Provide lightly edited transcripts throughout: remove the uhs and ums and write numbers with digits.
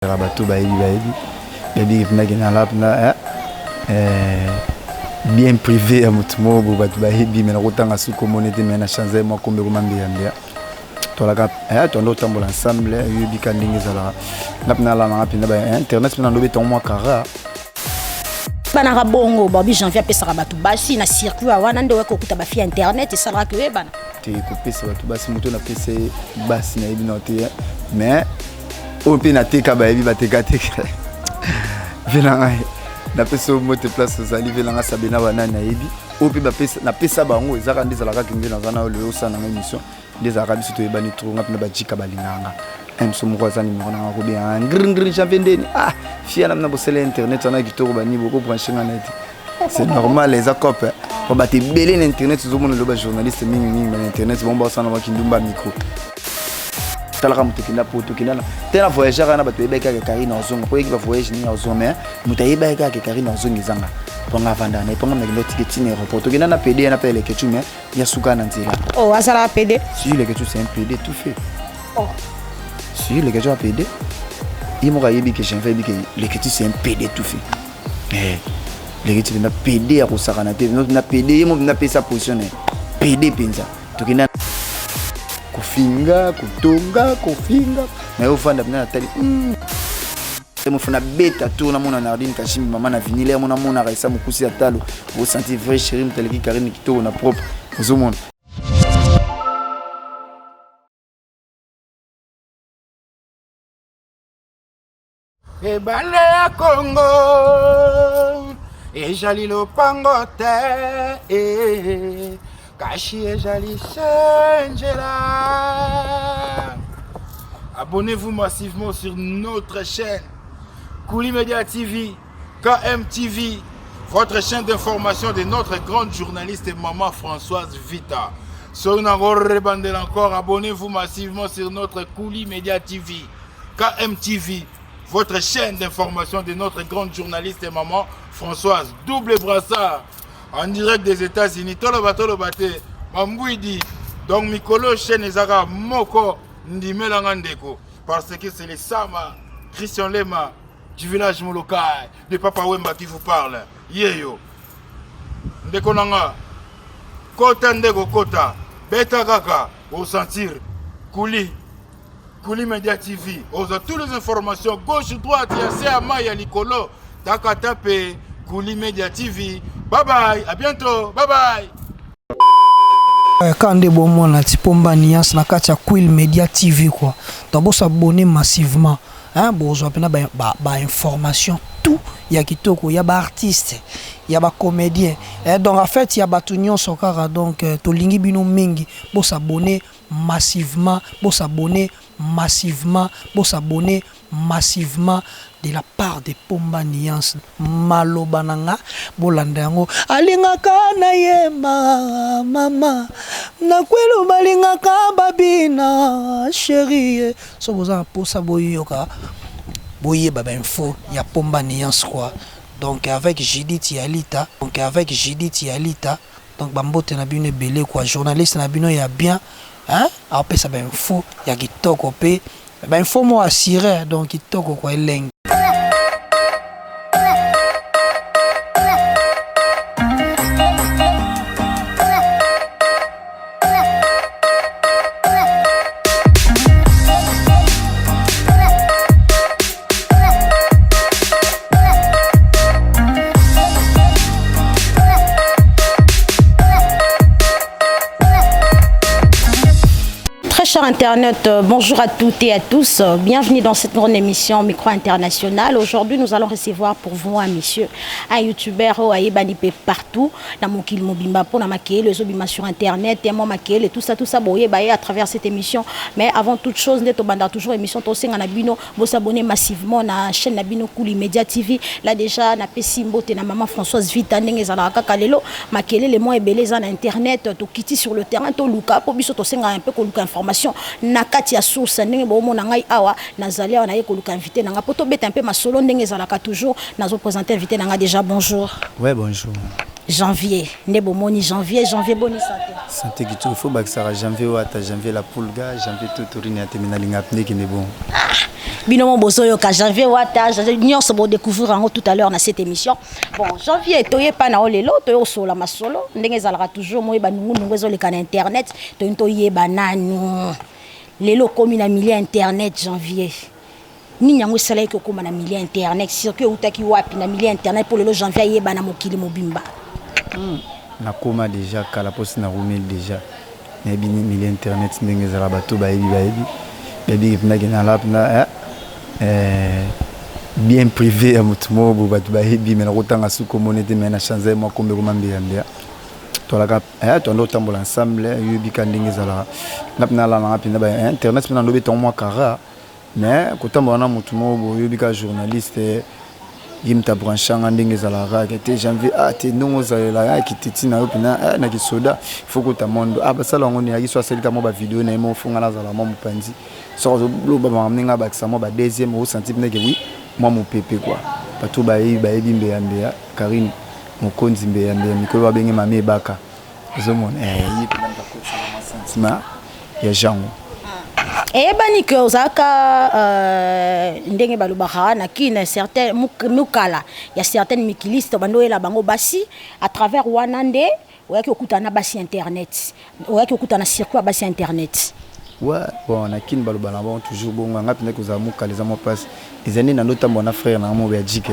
Bato bayebi bayebi bayebi mpenza ke nala mpenza bien privé ya moto moko boye, bato bayebi me nakotanga su komona te, me na change mwa kombe koma mbeyambeya. Tolaka toanda kotambola ensemble, oyebi ka ndenge ezalaka. Nga mpenza alalanga mpenza ba internet mpe nalobi etongo mwa kara. Banaka bongo babi Janvier apesaka bato basi na circuit wana nde oyaki kokuta bafi ya internet esalaka oyebana. Te, kopesa bato basi, moto napesa ye basi nayebi nao te, mais oyo mpe nateka bayebi batekateka. Ve na ngai napesa yo mbote place ozali, ve na ngai Sabena, banani nayebi oyo mpe napesa bango. Ezaka nde ezalaka kende naza na oyo lelo osala nanga émission, nde ezalaka biso toyebani trop. Nga mpena bajika balinganga moso moko aza nimero nanga kobenga ngringri Janvier ndeni ah fia na bosala internet wana kitoko, bani bokobranche nga na ete c'est normal, eza cope po bato ebele na internet. Ozomona lelo bajournaliste mingimingi na internet, bango basala bakindumba micro. Talaka moto okenda po tokenda te na voyage kaka na bato bayebaki kaka Karine azonga po yeki bavoyage ndenge azonga, mais moto ayebaki kaka Karine azonga ezanga mponga avanda na ye, mponga nakenda otike ntina aéroport, tokenda na pd na mpe Eleketu, mais ya suka na nzela. Oh, azalaka pd? Si, Eleketu c'est un pd tout fait. Oh. Si, Leketu a pd, ye moko ayebi ke Janvier ayebi ke Leketu c'est un pd tout fait. Eh, Leketu mpenza pd ya kosakana te na pd, ye mo mpenza apesa position na ye pd mpenza. Tokenda kofinga, kotonga, kofinga na yo ofanda mpenza natali mofuna beta tour, namona Nardine Kashimbi, mama na vinile yango, namonaka esa mokusi ya talo, osanti vrai chéri, moto aleki Karine kitoko na propre, ozomona. Ebale ya Kongo ezali lopango te, kasi ezali se nzela. Abonnez-vous massivement sur notre chaîne Kouli Media TV, KMTV, votre chaîne d'information de notre grande journaliste et maman Françoise Vita. Soki encore, abonnez-vous massivement sur notre Kouli Media TV, KMTV, votre chaîne d'information de notre grande journaliste et maman Françoise. Double brassard en direct des États-Unis. Toloba toloba te, Mambouidi. Donc mikolo chaîne ezaka moko ndimelanga ndeko, parce que c'est le Sama Christian Lema du village Molokai de Papa Wemba qui vous parle. Yeyo. Ndeko nanga kota, ndeko kota, beta kaka osentir Kuli Kuli Media TV, ozwa toutes les informations gauche droite, ya se ya mai ya likolo, takata pe Kuli Media TV. Bye bye, à bientôt, bye bye. Ka nde bomona ti Pomba Nuance na kati ya Quill Media TV quoi. Donc bosabonner massivement, hein, bozwa mpena ba information tout ya kitoko ya baartiste, ya bacomédien, eh, donc en fait ya bato nyonso kaka. Donc tolingi bino mingi, bosabonner massivement, bosabonner massivement, bosabonner massivement de la part de Pomba Nuance. Maloba na nga bolanda yango, alingaka na yemba mama nakwelu, balingaka babina chérie. So boza na mposa boyoka, boyeba bainfo ya Pomba Nuance quoi. Donc avec Judith Yalita, donc avec Judith Yalita, donc bambote na bino ebele quoi, journaliste na bino ya bien, hein, aopesa bainfo ya kitoko mpe bainfo mo assuré, donc kitoko quoi, elenge. Très chers internautes, bonjour à toutes et à tous. Bienvenue dans cette grande émission Micro International. Aujourd'hui, nous allons recevoir pour vous un monsieur, un youtubeur ayebani pe partout, na mokili mobimba pour na makele, ezobima sur internet, et moi makele, tout ça, tout ça, boye baye à travers cette émission. Mais avant toute chose, nde tobanda toujours émission tosenga na bino, vous s'abonner massivement na chaîne na bino Kuli Media TV. Là déjà, na pesi mbote na maman Françoise Vita, ndenge ezalaka kaka lelo, makelele mwa ebele eza na internet, tokiti sur le terrain, toluka po biso tosenga un peu koluka information na kati ya source. Ndenge bomona ngai awa, nazali awa, naye koluka invité na nga po tobeta un peu masolo ndenge ezalaka toujours. Nazo présenter invité na nga déjà. Bonjour. Ouais, bonjour. Janvier nde bomoni Janvier. Janvier, boni santé? Santé kitoko. Fo bakisaka Janvier oyo ata Janvier la pulga, Janvier totorine ya teme nalinga ndekende bon. Bino mo bozoyoka Janvier Wata, Janvier nyonso bo découvrir yango tout à l'heure na cette émission. Bon, Janvier toyepa na lelo, toyo sola masolo, ndenge ezalaka toujours moyeba nungu nungu ezoleka na internet, toyini toyeba nanu. Lelo okomi na milieu internet, Janvier. Nini yango esalaki okóma na milieu internet? Circuit eutaki wapi na milieu internet mpo lelo Janvier ayeba na mokili mobimba? Nakóma déjà kala, mposi narumeli déjà. Nayebi milieu internet ndenge ezala, bato bayebi, bayebi, bayebi mpendaki nala mpena bien privé ya motu moko boye. Bato bayebi me nakotanga suki omoni te, me na change mwa kombe koma mbeyambeya. Tolaka toanda kotambola ensemble, yoyebi ka ndenge ezalaka. Nga mpe nalalanga mpenza internet mpe nalobi etango mwa kara, mais kotambola na motu moko boye, oyebi ka journaliste, ye moto abranchanga ndenge ezalaka kaka te. Janvier a te, ndenge ozalela akite ntina yo mpena na kisoda, faut kota mondo a basala yango neyaki so asalika mwa bavideo na ye moko, fonga nazala mwa mopanzi. Soki azoloba makambo ndenge abakisa mwa badeuxième, osanti ndenge wi mwa mopepe kua. Bato bayebi, bayebi mbeyambeya Karine Mokonzi, mbeyambeya mikolo babenge mami ebaka. Ozomona ye mpena moto akotisaka mwa sentiment ya jango. Eyebani ke ozalaka ndenge balobaka na kine certain mokala ya certaine mikiliste, bando oyela bango basi à travers wana nde oyaki okutana na basi internet, oyaki okutana na circuit ya basi internet. Ouais, bon, na kini baloba na bango toujours bongo. Nga mpenza kozala mokala eza mwa mpasi. Eza nde nando tambola na frère na nga moko ya jike,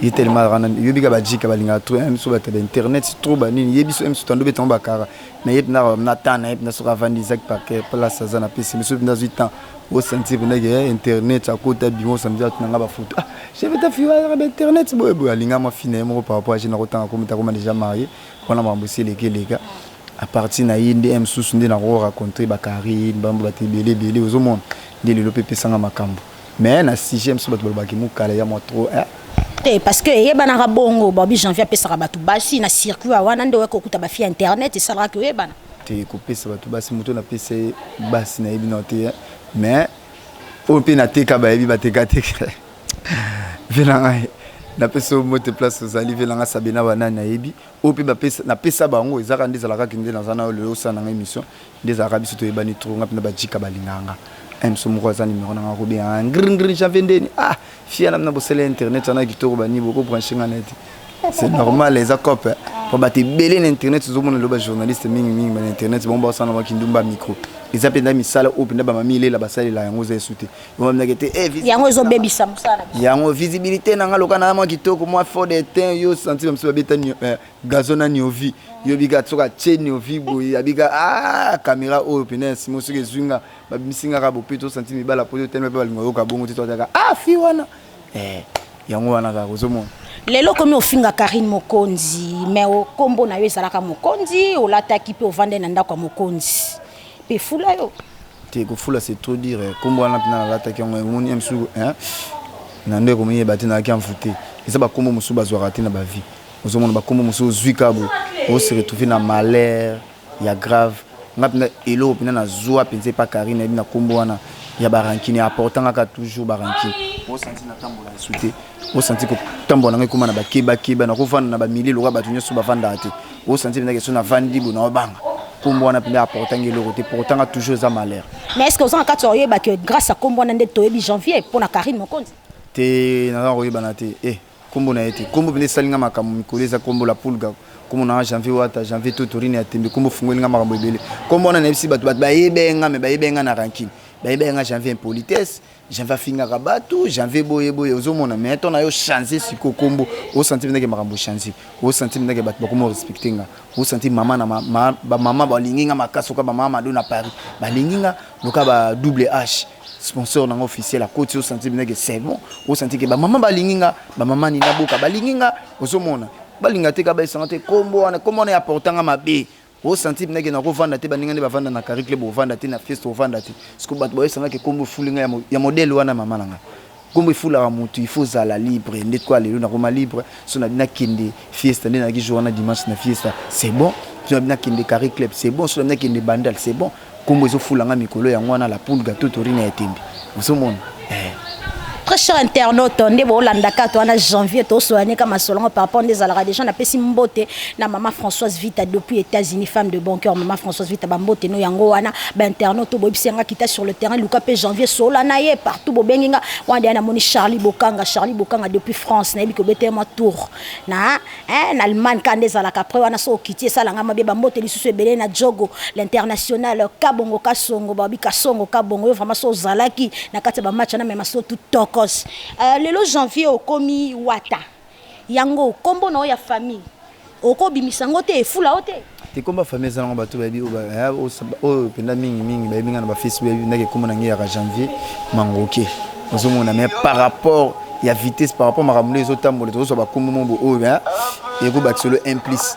ye tellement yobi ka bajika balingaka trop miso bato ba internet trop banini. Ye biso miso tando betango bakara na ye mpenza na temps na ye mpenza. Soki avandi Isaac Parker, place aza na pesi miso mpenza, azwi temps, osentir mpenza ke internet akota bimo, osamedi atu nanga bafoto: "Ah, chef ta fi ba internet boye boye." Alinga mwa fille na ye moko par rapport age na kotanga komita koma déjà marié mpona makambo esi eleki eleka. À partir na ye nde mosusu nde nako raconter bakarine bambo bato ebele ebele. Ozomona nde lelo mpe epesanga makambo, mais na sujet mosusu bato balobaki mokala ya mwa trop. Te, parce que eyebanaka bongo, babi Janvier apesaka bato basi na circuit wana nde oyaki kokuta bafille internet, esalaka oyebana. Te, kopesa bato basi, moto napesa ye basi nayebi nao te, mais oyo mpe nateka bayebi, batekateka ve na ngai. Napesa yo mote place ozali ve nanga sabe na banani nayebi oyo mpe napesa bango. Ezaka nde ezalaka nde naza na oyo lelo osala nanga émission, nde ezalaka biso toyebani trop. Nga mpena bajika balinganga moso moko aza numero nanga kobenga ngringri: "Janvier ndeni ah fia na mina bosala internet wana kitoko bani bokobranche nga na te." C'est normal, eza cope po bato ebele na internet. Ozomona lelo bajournaliste mingimingi bana internet, bango basala bakindumba micro. Eza mpenza misala oyo mpenza bamami elela basalela yango, eza esu te. Bamamindaki te. Yango ezobebisa mosala. Yango visibilité nanga loka na mwa kitoko, mwa fond de teint. Yo santi bamosusu babeta gazo na niovi, yo bika soki atie niovi boye, abika ah caméra oyo pene ya nsima, soki ezwi nga babimisi nga kaka bope, tosanti mibala po telema mpe balinga oyoka bongo te. Toataka ah fi wana yango wana kaka ozomona. Lelo okomi ofinga Karine Mokonzi, mais nkombo na yo ezalaka Mokonzi, olataki mpe ovande na ndako ya Mokonzi mpe fula yo. Te, kofula c'est trop dire. Nkombo wana mpena nalataki yango, emoni mosusu na nde ekomi te, nayaki envoûté. Eza bakombo mosusu bazwaka te na bavie. Ozomona bakombo mosusu ozwi ka boye, ose retrouve na malheur ya grave. Nga mpenza eloko mpenza nazwa mpenza epa Karine, nayebi na nkombo wana ya barancune, apportant kaka toujours barancune. Osanti natambola esu te, osanti kotambola nanga ekóma na bakebakeba, nakovanda na bamilie lokola bato nyonso bavandaka te. Osanti mpenza keso navandi boye, naobanga. Nkombo wana mpenza apportanga eloko te, portanga toujours eza malheur. Mais est ce que oza na kati ya oyeba ke grâce à nkombo wana nde toyebi Janvier mpo na Karine Mokonzi? Te, naza koyebana te. Nkombo na ye te. Nkombo mpenza esalinga makambo mikolo eza nkombo La Pulga. Nkombo nanga Janvier Wata, Janvier Totorine ya tembe. Nkombo fungolinga makambo ebele. Nkombo wana nayebisi bato, bato bayebe nga, me bayebe nga na rancune, bayebe nga Janvier impolitesse, Janvier afingaka bato, Janvier boye boye. Ozomona, mais to na yo change siko nkombo, osanti ndenge makambo change, osanti ndenge bato bakoma respecte nga, osanti mama na bamama balingi nga makasi, oka bamama mado na Paris balingi nga loka ba double H sponsor nanga officiel akoti. Osanti ndenge c'est bon, osanti ke bamama balingi nga, bamama nina boka balingi nga. Ozomona balinga te ka baesanga te. Nkombo wana, nkombo wana eapportanga mabe. Osanti ndenge nakovanda te, baninga nde bavanda na Carré Club, ovanda te na Fiesta, ovanda te. Parce bato bayesangaki nkombo efulinga ya modele wana. Mama na nga, nkombo efulaka motu, il faut ozala libre. Nde kwa lelo nakoma libre. So nabi nakende Fiesta, nde nayaki jour wana dimanche na Fiesta, c'est bon. So nabi nakende Carré Club, c'est bon. So nabi nakende Bandal, c'est bon. Nkombo ezofulanga mikolo yango wana, La Pulga Totorina ya tembe. Ozomona. Très Très cher internaute, nde bolandaka to wana Janvier, tosoyaneka masolongo par rapport nde ezalaka déjà. Napesi mbote na mama Françoise Vita depuis États-Unis, femme de bon cœur. Mama Françoise Vita, bambote no yango wana. Bainternaute, boyebisi yanga kita sur le terrain, luka mpe Janvier, sola na ye partout. Bobengi nga wana deya. Namoni Charlie Bokanga, Charlie Bokanga depuis France. Nayebi kobete mwa tour na, hein, na Allemagne ka nde ezalaka. Après wana so okiti, esalanga mabe. Bambote lisusu ebele na Jogo l'international, Kabongo Kasongo, babi Kasongo Kabongo. Oyo vraiment so ozalaki na kati ya bamatch wana, mema so tu tokos. Lelo Janvier okomi Wata, yango nkombo na oyo ya famille okobimisa yango te, efula o te? Te, komba famille eza nango. Bato bayebi oyo mpenza mingimingi, bayebi nga na bafacebook, bayebi ndenge kombo na ngai yaka Janvier Mangoke. Ozomona, mais par rapport ya vitesse, par rapport makambo nde ezotambola, tozozwa bakombo mobo oyo ekobakiselo un plus.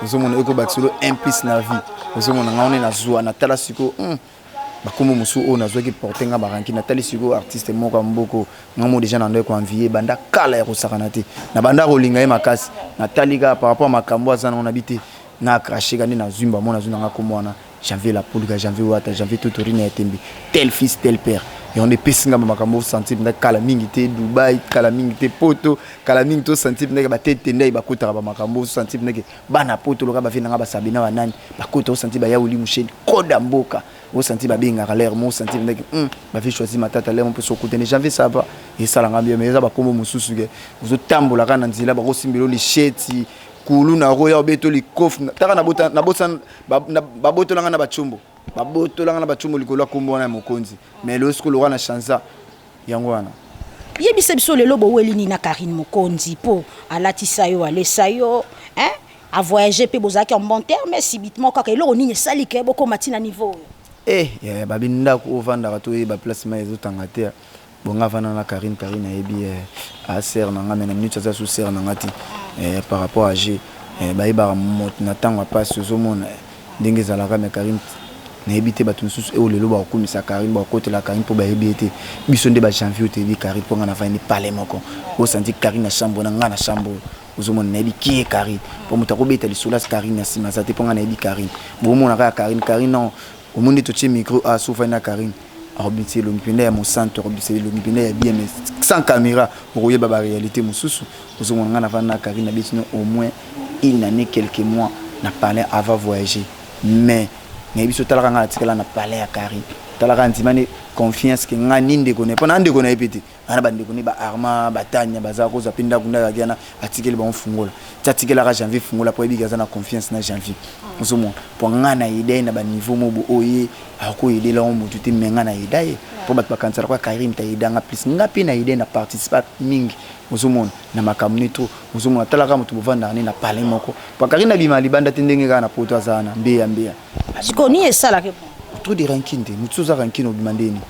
Ozomona, ekobakiselo un plus na vie. Ozomona, nga wana nazwa, natala sikoyo bakombo mosusu oyo nazwaki porte nga baranki. Natali sikoyo artiste moko ya mboko nga mo déjà na ndo ekoenvie banda kala ya kosakana te, na banda kolinga ye makasi. Natali kaka par rapport makambo aza nango, nabi te, na crache ka nde nazwi mbamo, nazwi nanga kombo wana Janvier la Pulga, Janvier Wata, Janvier Totorine ya Tembe, tel fils tel père. Yango nde epesi nga makambo osentir mpenza kala mingi te Dubai, kala mingi te Poto, kala mingi te osentir ndenge batete ndai bakotaka bamakambo, osentir ndenge bana Poto loka bavie nanga basabina banani bakota, osentir bayawuli musheni koda mboka, osentir babengaka l'air mo, osentir ndenge bavie choisi matata l'air mo mpe sokutene Janvier, ça va, esalanga bien. Mais eza bakombo mosusu ke ozotambola kaka na nzela, bakosimbela lisheti kulu na roya, obeto likofi taka babotolanga na bacombo, babotolanga na bacombo likolo ya kombo wana ya mokonzi. Mais lelo sikoyo lokwa na chansa yango wana. Yebisa biso, lelo boweli nini na Karine Mokonzi mpo alatisa yo, alesa yo, hein? Avoyage mpe bozalaki en bon terme, subitement kaka eloko nini esali ke bokóma ntina niveau oyo? Eh, babi ndako ovandaka, toyeba place mai ezotanga te. Bonga avanda na Karine. Karine ayebi asere na nga, mais na minute aza so sere na nga te par rapport à g bayebaka moto na ntango ya mpasi. Ozomona ndenge ezalaka. Mais Karine, nayebi te, bato mosusu oyo lelo bakokumisa Karine, bakotela Karine mpo bayebi ye te. Biso nde bajanvier oyo toyebi Karine, mpo nga navandi pale moko, osanti Karine na chambre na nga, na chambre. Ozomona, nayebi kie Karine, mpo moto akobeta lisolo ya Karine na nsima aza te, mpo nga nayebi Karine. Bomona kaka Karine, Karine non. Omoni nde totie micro a sofai na Karine, akobimisa elongi mpenza ya mosantu, akobimisa elongi mpenza ya bien, mais sans caméra okoyeba baréalité mosusu. Ozomona, nga navandi na Karine na biso au moins une année quelques mois na palais avant voyager. Mais nayebi so otalaka nga, natikala na palais ya Karine. Talaka ndima ne confiance ke nga ni ndeko na ye, mpo na ndeko na ye mpe te. Ana bandeko ne baarma batania baza kozwa mpe ndako ndako wana, atikeli bango fungola ti atikelaka Janvier fungola, mpo ayebiki aza na confiance na Janvier. Ozomona, mpo nga na yeda ye na baniveau mobo oyo ye akoyedela ngo motu te. Me nga na yeda ye mpo bato bakanisaka kwa Karine ta yeda nga plus. Nga mpe na yeda ye na participa mingi. Ozomona, na makambo ne to ozomona, talaka moto bovandaka ne na palais moko, po Karine abima libanda te, ndenge kaka na Poto aza wana mbeya mbeya. Sikoyo nini esalaka? Trop de rancune te. Motu oza rancune, obima ndeni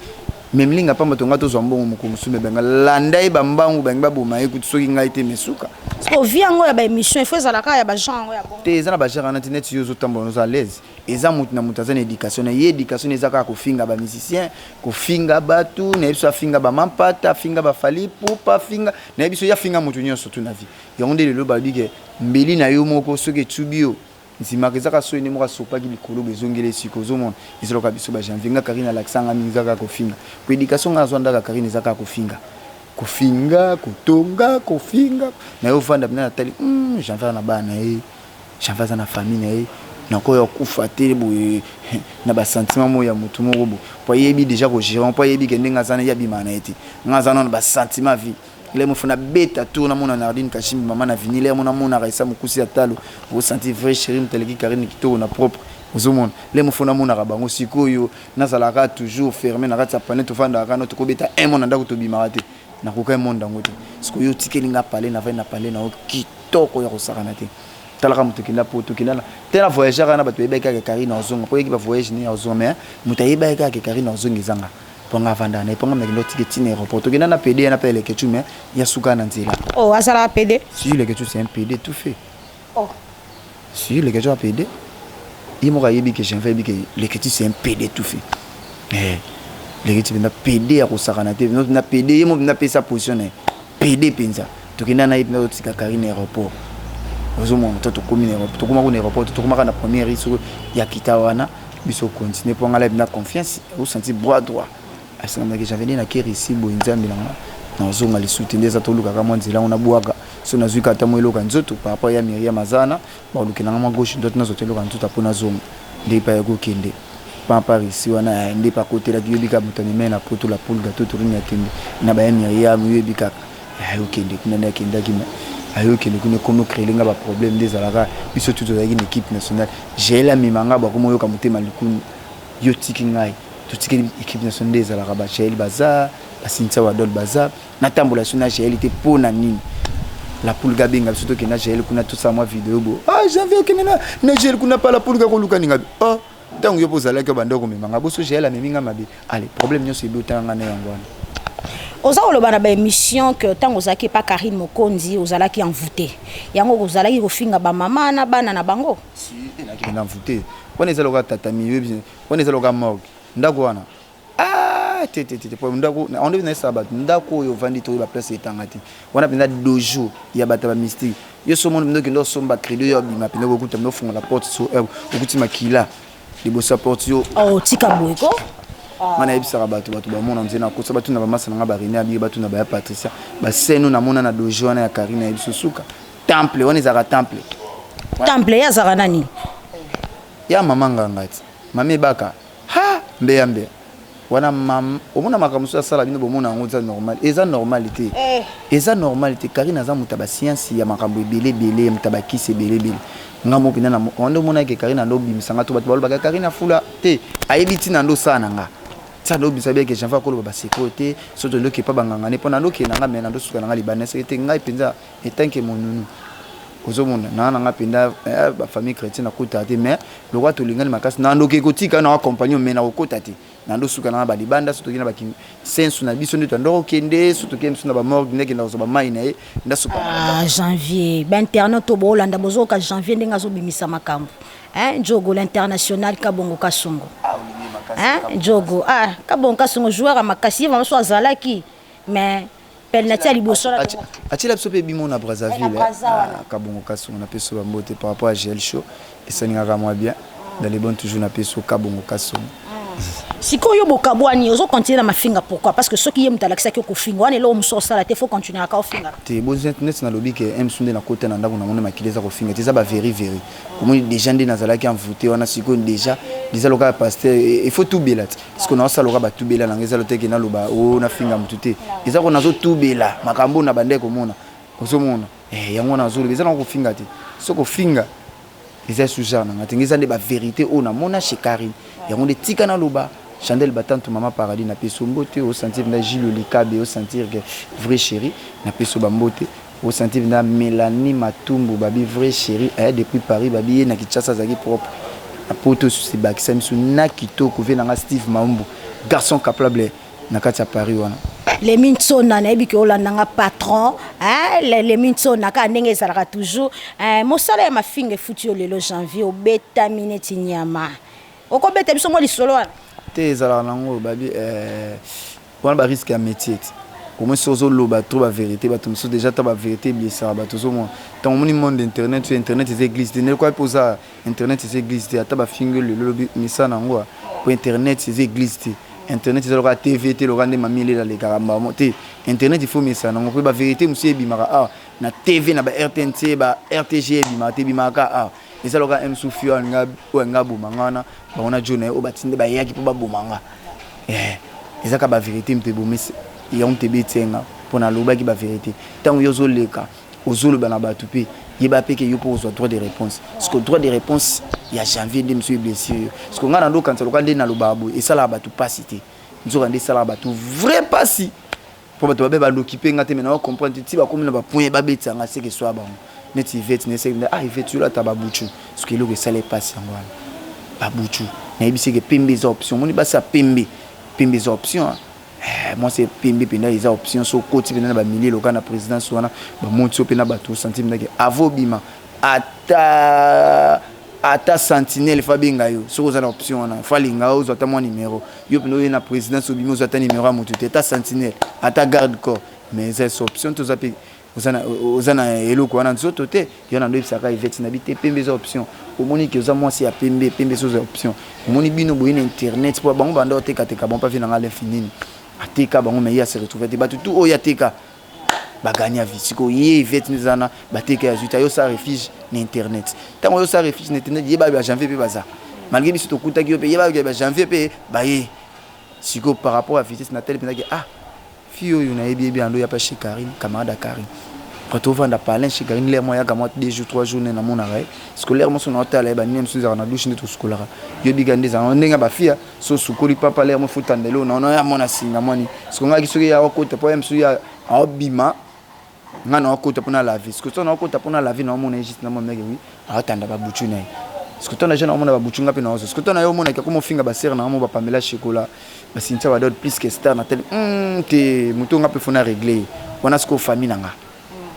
meme linga pamba tonga tozwa mbongo moko mosusu. Me benga landa ye bambangu bangi baboma ye kutu soki ngai te mesuka. Sikoyo vie yango ya baémission, il faut ezala kaka ya bagenre yango ya bongo? Te, eza na bagenre wana te. Neti yo ozotambola, oza à l'aise. Eza motu na moto aza na éducation na ye. Éducation eza kaka kofinga bamusicien, kofinga bato. Nayebi so afinga bamampata, afinga bafali pupa, afinga, nayebi so ye afinga motu nyonso tu na vie. Yango nde lelo balobi ke mbeli na yo moko soki etubi yo, nzimaka ezaka so ene moko asopaki likolo, bezongela esika. Ozomona, ezalaka biso bajanvier. Nga Karine alakisanga mingi, eza kaka kofinga. Po éducation nga azwa ndaka Karine eza kaka kofinga, kofinga, kotonga, kofinga na ye. Ovanda mpena, natali Janvier aza na bana na ye, Janvier aza na famille na ye, nakoya kokufa te boye na basentiment moko ya motu moko boye, po ayebi déjà kogérer, po ayebi ke ndenge aza na ye, abimaka na ye te. Nga aza nano basentiment vie lere mofo nabeta tour, namona Nardine Kashimbi, mama na vini lere mo, namonaka esa mokusi ya talo, osentir vrai chéri, moto aleki Karine kitoko na propre. Ozomona, le mofo namonaka bango. Sikoyo nazalaka toujours fermé na kati ya palais, tovandaka kano, tokobeta un mois na ndako, tobimaka te. Nakoka monde yango te. Sikoyo otikeli nga palais, navai na palais na yo kitoko ya kosakana te. Talaka moto okenda po tokenda te na voyage kaka na bato bayebaki kaka Karine ozonga, mpo oyeki bavoyage ne ozonga. Mais moto ayebaki kaka Karine ozonga ezanga, mpo nga avandaka na ye, mpo nga nakenda otike ntina aéroport. Tokenda na PD na mpe Eleketu, mais ya suka na nzela. Oh, azalaka PD? Si, Leketu c'est un PD tout fait. Oh. Si, Leketu a PD, ye moko ayebi ke Janvier ayebi ke Leketu c'est un PD tout fait. Eh, Leketu mpenza PD ya kosakana te na PD. Ye mo mpenza apesa position na ye PD mpenza. Tokenda na ye mpenza, totika Karine aéroport. Ozomona, to tokomi na aéroport, tokomaka na aéroport, tokomaka na première rue soko ya kita wana, biso continue, mpo ngala na confiance, osentir droit droit. Asangamaki Janvier nde nakeri esi boye, nzambe na nga. Nazonga lisusu te, nde eza tolukaka mwa nzela yango nabwaka. So nazwi kaka ata mwa eloko ya nzoto par rapport ya Miriam aza wana, balukela nga mwa gauche droite, nazwa ta eloko ya nzoto mpo nazonga. Nde epai ya kokende pampa risi wana, nde epai akotelaki. Yoyebi kaka moto amemai na poto la poule gato torini ya tembe na baya Miriam, yoyebi kaka ayokende kuna nde akendaki. Me ayokende kuna, ekomi ocréer nga baproblème. Nde ezalaka biso tu tozalaki na équipe nationale. Jael amema nga, bakomi oyoka motema likunu, yo tiki ngai, totikeli équipe nationale. Nde ezalaka bajael baza, basintia wadol baza, natambola so na Jael te. Mpo na nini la poule gabenga biso tokenda Jael kuna, tosala mwa video bo? Ah, Janvier okende na Jael kuna pa la poule kakoluka ninga. Oh, ntango yo mpo ozalaki obanda komema nga boso, Jael amemi nga mabe. Ale problème nyonso ebi otanga nga na yango wana. Oza koloba na baémission ke ntango ozalaki epa Karine Mokonzi, ozalaki envoûté, yango ozalaki kofinga bamama na bana na bango. Nakende envoûté wana, eza lokola tatami wana, eza lokola morgue ndako wana. Ah, te te te, po ndako onde na bato, ndako oyo ovandi to oyeba place etanga te. Wana mpenza dojo ya bato ya bamystique. Yo so omoni mpenza okende osomba crédit oyo obima mpenza, okokuta mpenza ofungola porte, so okuti makila liboso ya porte yo. Oh, tika boye ko. Nga nayebisaka bato, bato bamona nzela nakosa, batuna bamasa na nga barene abiki, batuna baya Patricia baseno. Namona na dojo wana ya Karine, nayebi so suka temple wana ezalaka temple. Temple ye azalaka nani? Ya mama nganga ti mama ebaka ha mbeya mbeya wana. Mama omona makambo mosusu asala, bino bomona yango eza normal, eza normal te. Eza normal te. Karine aza moto ya bascience, ya makambo ebele ebele, moto ya bakisi ebele ebele. Nga mo mpenza wanda omonaki Karine ando obimisanga to bato balobaka Karine afula te, ayebi ntina ando osala na nga tia ando obimisa bieke. Janvier akoloba basecret te. So tondoki epa banganga ne mpo nandoki na nga, me nandosuka na nga libanda eseke te. Ngai mpenza etanke monunu ozomona naa na nga mpenza bafamille chrétien nakotaka te, mais lokwa tolingani makasi, nandoki ekotika na accompagne, me nakokota te. Nandosuka na nga balibanda. So toki na basensu na biso nde tandoko okende, so tokende biso na bamorgue nde akenda kozwa bamai na ye ndasuka. Ah, Janvier, bainternet to boolanda, bozoyoka Janvier ndenge azobimisa makambo, hein? Jogo l'international, Kabongo Kasongo, hein? Jogo, ah, Kabongo Kasongo, joueur ya makasi ye vraiment. So azalaki mais penalty ya liboso. Atiela biso mpe bimo na Brazzaville. Kabongo Kasongo, napesi bambote par rapport à Gel Show, esalingaka mwa bien dans les bonnes toujours. Napesi Kabongo Kasongo. Sikoyo bokabwani, ozocontinue na mafinga, pourquoi? Parce que soki ye moto alakisaki okofinga wana, eloko mosusu osala te, faut continuer aka ofinga. Te, neti nalobi ke msu nde nakota na ndako namoni makili, eza kofinga te, eza baveri veri. Omoni déjà nde nazalaki envoûté wana. Sikoyo déjà lokola pasteur, il faut tubela ti parce que naosala lokola batubela nanga. Eza loteke naloba o nafinga motu te, eza ko nazotubela makambo na bandeko komona, ozomona yango wana nazoloba, eza nango kofinga te. So kofinga eza sous-genre nanga te, eza nde bavérité oyo namona chez Karine, yango nde tika naloba. Chandel Batantu, mama Paradis, napesi yo mbote. Osentir nda Gilles Likabe, osentir ke vrai chéri, napesi yo bambote. Osentir nda Mélanie Matumbu, babi vrai chéri aya depuis Paris, babi ye na Kinshasa azalaki propre, na poto osusu ebakisa miso na kitoko. Ve nanga Steve Maumbu, garçon capable na kati ya Paris wana. Lemi Ntsona, nayebi ke olandanga patron, hein? Lemi Ntsona, kaka ndenge ezalaka toujours, mosala ya mafinga efuti yo lelo. Janvier, obetami neti nyama, okobeta biso mwa lisolo wana? Te, ezalaka nango babi wana barisque ya métier ti omoi soki ozoloba trop bavérité, bato mosusu déjà ta bavérité eblessaka bato. Ozomona ntango omoni monde internet oyo, internet eza église te. Ndeko mpe oza, internet eza église te. Ata bafingi yo lelo, olobi misala yango po internet eza église te. Internet eza lokola TV te, lokola nde mami elela alekaka mbamo te. Internet, il faut misala nango mpo bavérité mosusu ebimaka awa na TV na ba RTNC, ba RTG, ebimaka te, ebimaka awa. Eza lokola msufi oyo alinga aboma nga wana, bango na jo na ye oyo batinde bayaki mpo baboma nga. Eza kaka bavérité moto ebomisi yango, moto ebeti nga mpo nalobaki bavérité. Ntango yo ozoleka, ozoloba na bato mpe yeba mpe ke yo mpo ozwa droit de réponse, parce que droit de réponse ya Janvier nde mosusu eblessure yo. Parce que ngai nandokanisa lokola nde nalobaka boye esalaka bato mpasi te, nzoka nde esalaka bato vrai mpasi, mpo bato babe baloki mpe nga te. Me na comprendre te ti bakomi na bapoint babetisa nga seke swa bango neti Ivete na eseki. Ah, Ivete, olata babuchu soki eloko esala epasi yango wana babuchu. Nayebi seke pembe eza option. Omoni basi ya pembe, pembe eza option. Mwasi pembe mpenza eza option. So okoti mpenza na bamilie loka na présidence wana, bamoti yo mpe na bato, osanti mpenzake avo obima, ata sentinelle fa benga yo. Soki oza na option wana, fa alinga yo, ozwa ata mwa numero. Yo mpenza oye na présidence, obimi, ozwa ata numero ya motu te, ata sentinelle, ata garde corps, mais eza esa option te. Oza mpe oza na eloko wana nzoto te. Yo na ndoyebisaka Ivete na bi te, pembe eza option. Omoni ke oza mwasi ya pembe, pembe eza option. Omoni bino boye na internet mpo bango banda otekateka bango mpa vi nanga l'infini. Ateka bango, mais ye ase retrouve te. Bato tu oyo ateka bagagna vie. Sikoyo ye Ivete nde eza wana, bateka ya zwita, yosala refuge na internet. Ntango yosala refuge na internet, ye bayo bajanvier mpe baza malgré biso tokutaki yo mpe, ye bayo bajanvier mpe baye. Sikoyo par rapport ya vitesse natali mpenzaki, ah, fille oyo nayebi, yebi ando ya pa chez Karine, camarade ya Karine. Après tovanda palin chez Karine, l'air mo ayaka mwa 2 jours, 3 jours nde namonaka ye. Parce l'air moso naotala ye, banini mosusu ezalaka na douche nde tosukolaka, yobika nde ezalaka ndenge bafia so osukoli papa, l'air mo futanda elo naona ya mwana singa mwani. Parce ngaki soki ya okota po ye mosusu ya aobima, nga na okota mpona laver. Parce so na okota mpona laver, naomona ye juste na mwa meke, wi, aotanda babutu na ye. Parce que to na jeune aomona babutu, nga mpe naozo. Parce que to na ye omonaki akoma ofinga basere na ngamo, bapamela shekola, basintia, badode plus que star na tele te. Moto nga mpe fona régler ye wana. Sikoyo famille na nga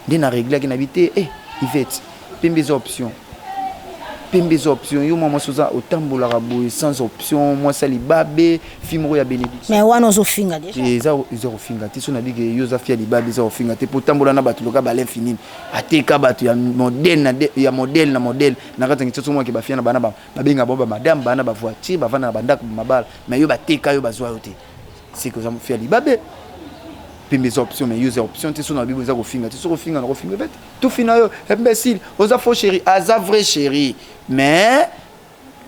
nde na réglaki na bi te. Eh, Ivete, pembe eza option, pembe eza option. Yo mwa mwasi oza otambolaka boye sans option, mwasi ya libabe, fille moko ya bénédiction. Mais wana ozofinga déjà. Eza kofinga te. So nabike yo oza fille ya libabe, eza kofinga te, po otambola na bato loka balin finini, ateka bato ya modèle na ya modèle na modèle na kati ya Kinshasa. Omwaki bafia na bana babenga bango bamadame, bana bavoiture, bavanda na bandako mabala, mais yo bateka yo, bazwa yo te, seke oza fille ya libabe. Pembe eza option, mais yo eza option te. So na bibo eza kofinga te. So kofinga na kofinga bete tofina yo imbécile, oza faux chéri, aza vrai chéri, mais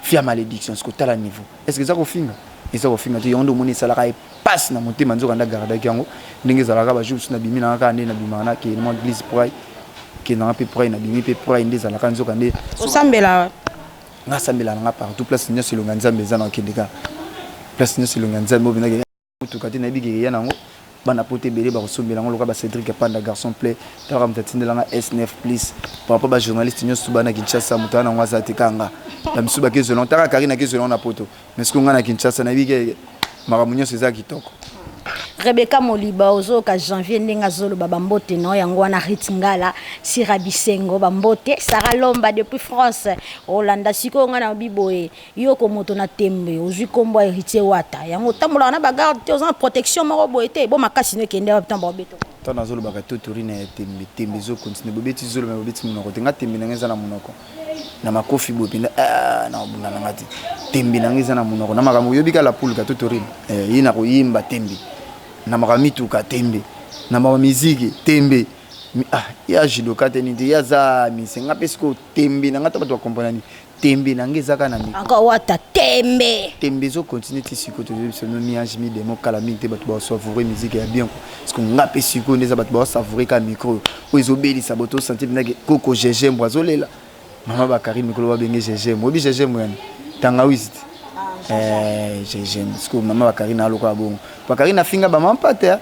fille ya malédiction. Siko tala niveau, est ce que eza kofinga? Eza kofinga te. Yango nde omoni esalaka epase na motema. Nzoka nde agardaki yango ndenge ezalaka. Bajour mosusu nabimi nanga kaka nde nabimaka, nakende mwa église prai, kendanga mpe prai, nabimi mpe prai nde ezalaka. Nzoka nde Osambela? Nga asambela nanga partout, place nyonso elonga Nzambe eza, na okende kaka place nyonso elonga Nzambe. Oyo bendaki motuka te, nayebi keke ya nango bana poto ebele bakosombela yango, loka bacédrik Panda, garçon play, taka moto atindelanga S9 plus par rapport bajournaliste nyonso bana Kinshasa. Moto wana nango aza te, kanga bamisu bakezwela, taka Karine akezwela yango na poto. Mais soki nga na Kinshasa, nayebi ke makambo nyonso eza kitoko. Rebeka Moliba, ozoyoka Janvier ndenge azoloba, bambote na yango wana. Rit Ngala, Sira Bisengo, bambote. Sara Lomba depuis France, olanda. Sikoyo ngai na biboye, yo ko moto na tembe, ozwi nkombo ya Héritier Wata, yango otambolaka na bagarde te, oza na protection moko boye te, bo makasi no ekende wapi ntango baobeto? Ntango nazolobaka totori na ya tembe, tembe ezokontinue. Bobeti zolo me bobeti monoko te. Nga tembe na nga eza na monoko na makofi boye mpenza na kobunda na nga te. Tembe na nga eza na monoko na makambo. Oyobi kala pulka totorine ye na koyimba tembe na makambo mituka, tembe na makambo miziki, tembe. Ah, ya judoka te nini te, ye aza mise. Nga mpe sikoyo tembe na nga to bato bakomprena nini, tembe na nga eza kaka na micro. Encore Wata tembe. Tembe ezokontinue ti sikoyo. Tozoyebi biso no mi-ange mi-démon. Kala mingi te, bato basavourer musique ya bien quoi. Parce que nga mpe sikoyo nde eza bato basavourer kaka micro oyo ezobelisa boto osanti mpenzake koko Gegembo azolela mama Bakarine. Mikolo babenge Gegembo, oyebi Gegembo yani tangawisi te, Gegembo. Sikoyo mama Bakarine alokola bongo, Bakarine afinga bamama mpa te.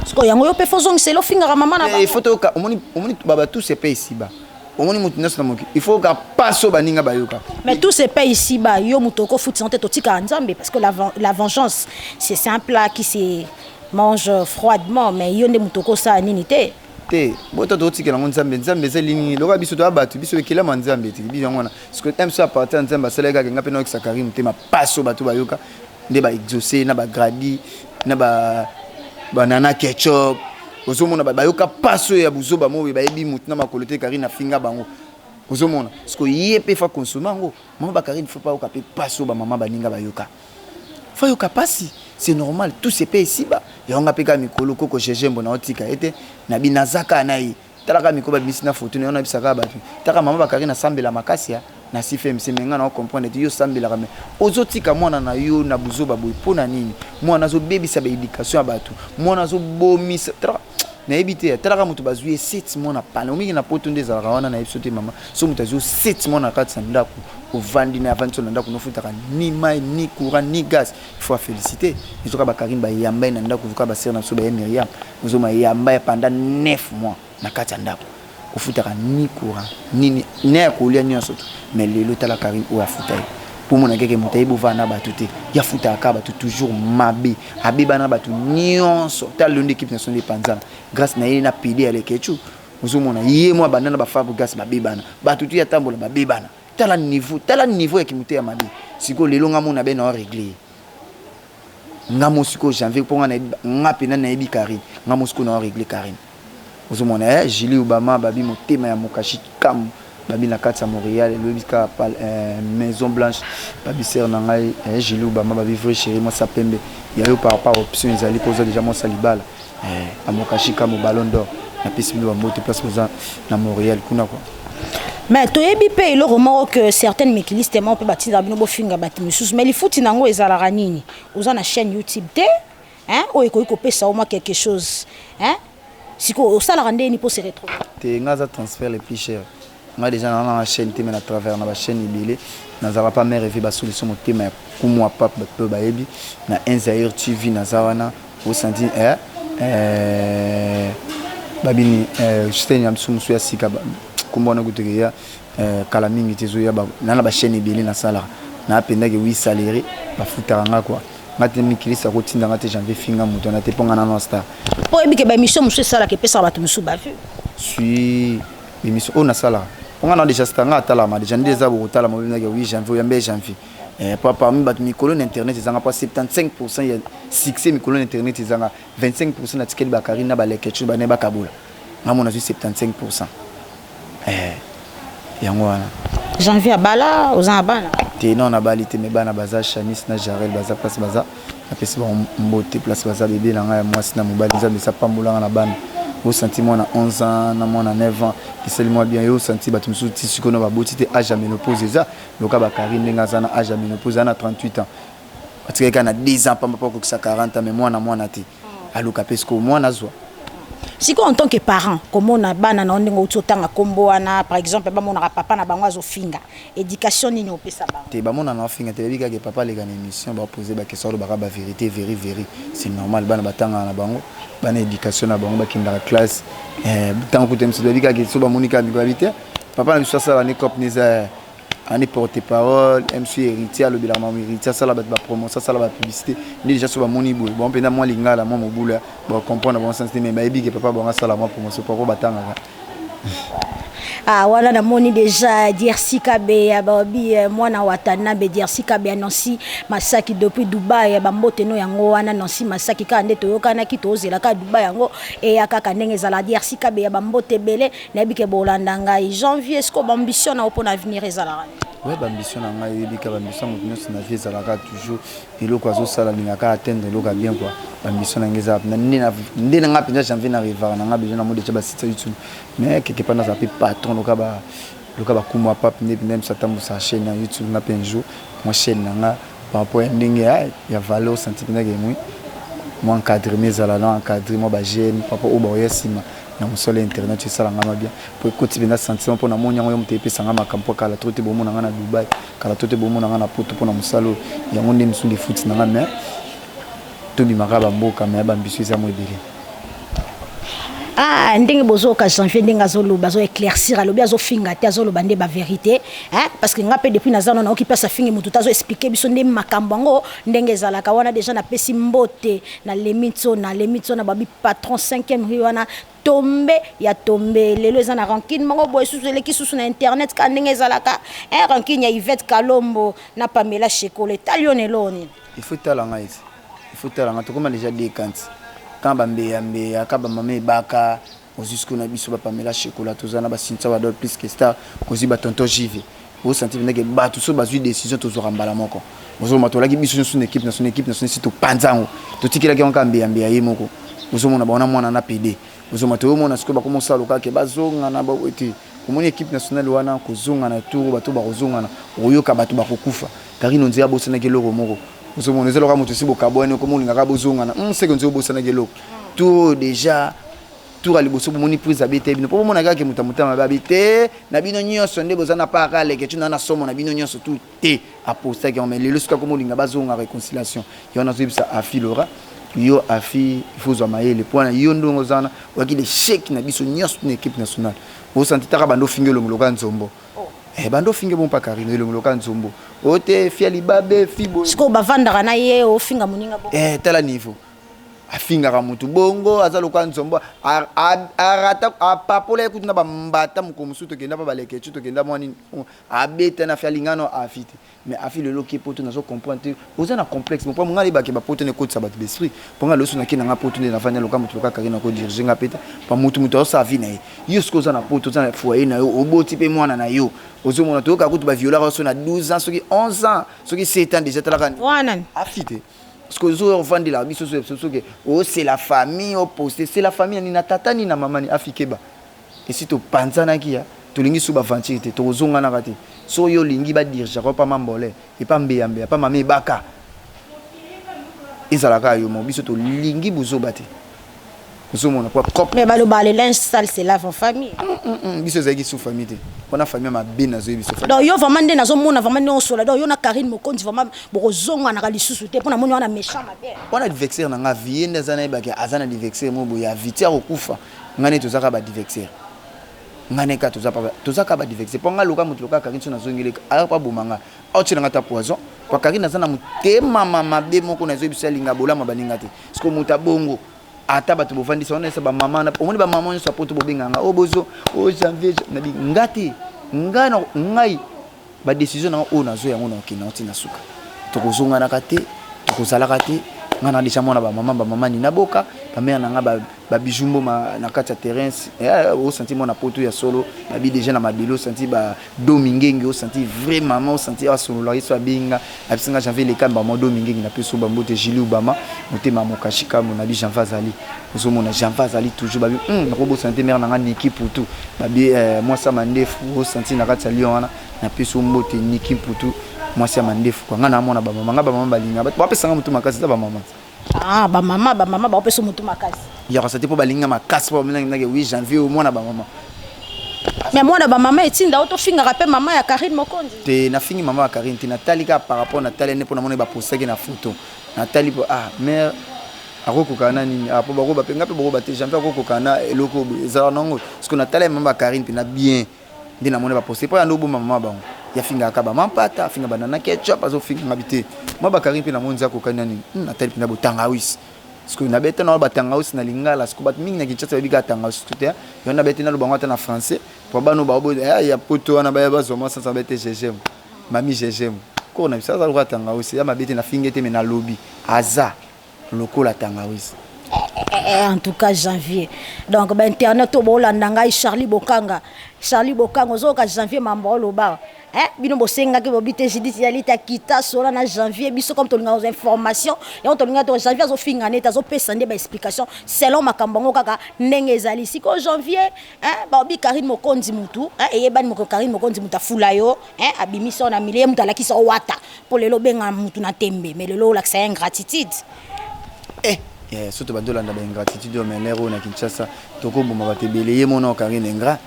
Sikoyo yango yo mpe fo ozongisela, ofingaka mama na Il faut toyoka. Omoni, omoni baba, tout se paye ici-bas. Omoni motu nyonso na mokili, il faut oyoka paso baninga bayoka. Mais tout se paye ici bas, yo moto okofutisa te, totikaka Nzambe, parce que la vengeance, c'est un plat qui se mange froidement. Mais yo nde moto okosala nini te. Te, bota totikela yango Nzambe. Nzambe eza elingi lokola biso toya bato, biso ekelama Nzambe etiki biso. Yango wana parce que mso apartir ya Nzambe asalaki kaka. Nga mpe naokisa Karine motema paso bato bayoka nde baexauce na bagradi na banana ketchup. Ozomona bayoka paso ya buzoba moyo, bayebi motu na makolo te. Karine afinga bango, ozomona. Parce que ye mpe fa consommer yango. Mama Bakarine faut bayoka mpe paso bamama baninga bayoka, fa yoka pasi, c'est normal, tout se paye ici-bas. Yango nga mpe kaka mikolo koko Gegembo na otika ye te, na bi naza kaka na ye. Talaka mikolo babimisi na foto na yo, nayebisaka bato, taka mama Bakari nasambela makasi ya na CFMC. Me nga na ocomprendre te, yo osambelaka me ozotika mwana na yo na buzoba boye mpo na nini? Mwana azobebisa baéducation ya bato, mwana azobomisa. Nayebi te, talaka moto bazwi ye 7 mois na pale omingi na poto nde ezalaka wana. Nayebi so te mama, so moto azwi yo 7 mois na kati ya ndako, ovandi na avandi so na ndako, nofutaka ni mai, ni courant, ni gaz, il faut aféliciter. Ezoka Bakarine bayamba ye na ndako, ezoka basere na biso baye Miriam, ozoma yamba ye pendant 9 mois na kati ya ndako, ofutaka ni courant nini ne ya kolia nyonso to. Mais lelo tala Karine oyo afuta ye mpo mona keke moto ayebi ovanda na bato te, ye afutaka kaka bato toujours mabe, abeba na bato nyonso. Tala lelo nde équipe nationale epanzana grâce na ye na pd ya Lekechu. Ozomona ye mwa banda na bafabrigas babebana, bato tu ya tambola babebana. Tala niveau, tala niveau ya kimote ya mabe. Sikoyo lelo nga mona be na orégler ye nga mo sikoyo Janvier, mpo nga nga mpena nayebi Karine. Nga mo sikoyo na orégler Karine. Ozomona, Julie Obama babi motema ya mokashi kamu. Babi na kati ya Montréal, elobi kaka Maison Blanche, babi sœur na ngai Julie Obama, babi vrai chérie mwasi ya pembe ya yo par rapport option ezali mpo oza déjà mwasi ya libala amokashi kamo ballon d'or, napesi bino bambote place boza na Montréal kuna quoi. Mais toyebi mpe eloko moko que certaines mikilistes moko mpe batindaka bino bofinga bato misusu, mais lifuti nango ezalaka nini? Oza na chaîne YouTube te, hein, oyo ekoki kopesa yo mwa quelque chose, hein? Sikoyo osalaka ndeni mpo se retrouver? Te, nga aza transfert le plus cher. Nga déjà naa na chaîne te, mais na travers na bachaîne ebele nazalaka pa mare evi basolution motema ya kumwa pape, bato mpe bayebi na Inzair TV naza wana osanti babini chaîne ya biso mosusu ya sika, kombo wana kutu ya kala mingi te, ezoya na bachaîne ebele nasalaka napendaki wi salaire bafutaka nga quoi. Nga te mikilisi akotinda nga te Janvier finga moto wana te, mpo nga nano star. Mpo oyebi ke baémission mosusu esalaka, epesaka bato mosusu bavues. Sui émission oyo nasalaka, mpo nga na déjà star, nga atalama déjà nde eza bokotalama obinaki 8 janvier, oyambe janvier po parmi bato mikolo na internet ezanga po 75 % ya succès mikolo na internet ezanga 25 % natikeli bakari na baleketu bane bakabola, nga mo nazwi 75 % yango wana. Janvier abala, oza na bana? Te, non, nabali te, mais bana baza, Chanis na Jarel baza place baza, napesi bango mbote place baza, bebe na ngai ya mwasi na mobali. Nzambe esa pambolanga na bana, osanti mwana 11 ans na mwana 9 ans, esali mwa bien. Yo osanti bato mosusu ti sikoyo na baboti te, âge ya ménopause eza loka bakari ndenge aza na âge ya ménopause, aza na 38 ans, atikali kaka na 10 ans pamba mpo akokisa 40 ans, mais mwana mwana te, aluka mpe sikoyo mwana azwa. Sikoyo en tant que parent, komona bana na yo ndenge outi otanga nkombo wana, par exemple bamonaka papa na bango azofinga, éducation nini opesa bango? Te, bamona na ofinga te, bayebi kaka papa aleka na émission, bapose baquestion, alobaka bavérité veri veri, c'est normal. Bana batangaka na bango, bana éducation na bango, bakendaka classe. Ntango kuta miso bayebi kaka so bamoni kaka mikolo bayebi te papa na biso asala ne cop neza ani porte parole MC Héritier, alobelaka mama Héritier, asala bato bapromotion, asala bapublicité nde déjà so bamoni boye bon mpenza mwa lingala mwa mobulu, bacomprendre bango sens te, mais bayebi ke papa bango asala mwa promotion poko batangaka. Ah, wana namoni déjà DRC Kabeya, babi mwana Watanabe, DRC Kabeya, Nancy Masaki depuis Dubai, bambote no yango wana. Nancy Masaki kaka nde toyokanaki, tozelaka Dubai yango eya kaka ndenge ezala. DRC Kabeya, bambote ebele, nayebi ke bolanda ngai. Janvier, siko baambition na yo mpona avenir ezalaka? Ouais, baambition na ngai, oyebi ka baambition moto nyonso na vie ezalaka toujours eloko azosala, alingaka atteindre eloko ya bien quoi. Baambition na ngai eza nde na ngai mpenza Janvier na rivara na ngai besoin na mo déjà basite YouTube, mais quelque part nazala mpe patron loka ba loka bakumwa pape nde mpenza biso atambwisa chaîne ya YouTube. Nga mpe un jour mwa chaîne na nga par rapport ya ndenge ya valeur senti mpenza ke mwi mwa encadrement ezala na encadre mwa bajeune par rapport oyo baoya nsima na mosala ya internet, esalanga ma bien po ekoti mpenza sentiment mpo namoni yango yo moto epesanga makambo mpo kala trop te bomona nga na Dubai, kala trop te bomona nga na Poto mpo na mosala oyo. Yango nde mosusu lifuti na nga, mais tobimaka bamboka, mais bambiso eza mo ebele. Ah, ndenge bozoyoka Janvier ndenge azoloba, azoéclaircir, alobi azofinga te, azoloba nde bavérité, hein? Parce que nga mpe depuis naza no naoki mpasi afingi motu te, azoexpliquer biso nde makambo yango ndenge ezalaka wana. Déjà napesi mbote na lemi ntsona, lemi ntsona, babi patron 5e rue wana, tombe ya tombe. Lelo eza na rancune moko boye susu eleki susu na internet kaka ndenge ezalaka, hein? Rancune ya Yvette Kalombo na Pamela Shekolo, etali yo na eloo nini? Il faut tala ngai ti il faut tala ngai, tokóma déjà dekanti kan bambeyambeya ka bamama ebaka ozwi sikoyo na biso bapamela Shekola, toza na basintia badol plus que star, ozwi batonton jive, osanti ndenge bato so bazwi décision, tozwaka mbala moko. Ozomona tolaki biso nyonso na équipe nationale, équipe nationale si topanza yango, totikelaki yango kaka mbeyambeya ye moko. Ozomona baona mwana na pd, ozomona toyomona sikoyo bakoma osala kaka bazongana te. Omoni équipe nationale wana kozonga na tour, bato bakozongana, okoyoka bato bakokufa. Karine Onzela abosanaki eloko moko, ozomona eza loka moto esi bokabwani, okoma olingaka bozongana seke nzela obosanaki eloko. Tour déjà, tour ya liboso bomoni prise abete bino mpo bomona kaka moto ya motema mabe abi te na bino nyonso nde boza na paka aleke ti na somo na bino nyonso tu te, apostaki yango. Mais lelo soki akoma olinga bazonga réconciliation, yo nazoyebisa Afi Lora, yo Afi, il faut ozwa mayele mpo wana yo ndongo oza wana oyaki l'échec na biso nyonso na équipe nationale. Osanti taka bando ofingi elongi loka nzombo, bando ofingi bo mpa Karine elongi loka nzombo, oyo te fia libabe fi boye. Sikoyo bavandaka na ye, ofinga moninga bo? Tala niveau afingaka motu bongo, aza lokola nzombo, arata apapola ye kutu na bambata. Mokolo mosusu tokenda mpa baleke ti tokenda mwa nini, abeta na afi alingano afi te, mais afi lelo ke poto nazo comprendre te, oza na complexe mpo ngai nayebake bapoto na ekotisa bato baesprit mpo ngai loso nake nanga poto nde nafandi loka motu loka Karine akodiriger nga mpe te pa motu, motu azosala vie na ye. Yo soki oza na poto, oza na foyer na yo, oboti mpe mwana na yo, ozomona toyoka kutu baviolaka so na 12 ans, soki 11 ans, soki 7 ans déjà. Talaka wana. Afi te, parce que ozoya ovandelaka biso so soki o c'est la famille, oposte c'est la famille nini na tata nini na mama nini. Afi, keba. Esi topanzanaki ya tolingi so baventure te, tokozonganaka te. So oyo olingi badirigeaka pa mambole epa mbeyambeya pa mama ebaka ezalaka yo mo. Biso tolingi buzoba te, ozomona po propre. Mais baloba, le linge sale se lave en famille. Biso ezalaki sous famille te, mpona famille ya mabe nazoyebi biso. Donc yo vraiment, nde nazomona vraiment nde osola, donc yo na Karine Mokonzi vraiment bokozonganaka lisusu te, mpona moni wana méchant mabe. Wana adversaire na nga vie nde aza, nayebaki aza na adversaire mo boye ya viti akokufa. Ngai nde toza kaka baadversaire, ngai nde kaka toza kaka baadversaire, mpo ngai loka moto loka Karine so nazongeli aya po aboma nga, aotiela nga ta poison, po Karine aza na motema mabe moko. Nazoyebi biso, alinga bolama baninga te, parce que moto abongo ata bato bovandisa wana esa bamama, omoni bamama nyonso apoto bobenganga o bozo o Janvier, nabi nga te, nga ngai badécision nanga oyo nazwa yango na okende ntina suka. Tokozonganaka te, tokozalaka te. Nga na déjà mwana bamama, bamama nina boka bamare na nga babiju mboma na kati ya terrain, osanti mwana poto ya solo babi déjà na mabele, osanti badomi ngenge, osanti vrai mama, osanti asololaka ye so abenga abisinga Janvier lekamba mwa domi ngenge. Napesi bambote Julie Obama, motema mokashi kambo nabi Janvier azali, ozomona Janvier azali toujours babi nakobosana te mare na nga Niki Putu, babi mwasi ya mandefu, osanti na kati ya Lion wana. Napesi mbote Niki Putu, mwasi ya mandefu kwa nga. Namona bamama nga, bamama balinga bapesanga motu makasi, eza bamama. Ah, bamama, bamama baopesa motu makasi. Yakosa te, mpo balinga makasi, mpo baminanginake 8 janvier omwana bamama. Mais mwana bamama etinda o tofingaka mpe mama ya Karine Mokonzi. Te, nafingi mama ya Karine te. Natali kaka par rapport natali nde mpo namoni bapostaki na photo, natali mpo ah mare akokoka na nini, ah mpo bakoba mpe nga mpe bakoba te. Janvier akokoka na eloko boye ezalaka nango, parce que natali mama ya Karine mpe na bien nde namoni baposte mpo yando oboma mama bango, yafingaka bamampata, afinga banana ketchup, azofinganga bi te. Mwa bakari mpe namoni nza kokani na nini. Natali mpenza botangawisi, parce que nabeta na batangawisi na lingala, parce que bato mingi na Kinshasa bayebi kaka tangawisi te. Yo nabeti naloba yango ata na français po bano bao ya poto wana baya bazwa mwa sansa. Babete GGM, mami GGM koko na biso aza lokola tangawisi ya mabe te. Nafingi te, me nalobi aza lokola tangawisi. En tout cas Janvier, donc bainternet oyo boolanda ngai, Charlie Bokanga, Charlie Bokanga, ozoyoka Janvier mambo oloba. Eh, bino bosengaki bobi te Judith Yalita kita sola na Janvier. Biso comme tolingaka kozwa information yango, tolingaka to Janvier azofinga nete azopesa nde baexplication selon makambo yango kaka ndenge ezali sikoyo. Janvier, eh, baobi Karine Mokonzi mutu, eh, eyebani moko Karine Mokonzi mutu afula yo, eh, abimisa yo na milie, mutu alakisa yo wata mpo lelo obenga mutu na tembe, mais lelo olakisa ye ingratitude. Eh, yeah, surtout bandolanda baingratitude oyo melere oyo na Kinshasa tokoboma bato ebele. Ye mona Karine ingrat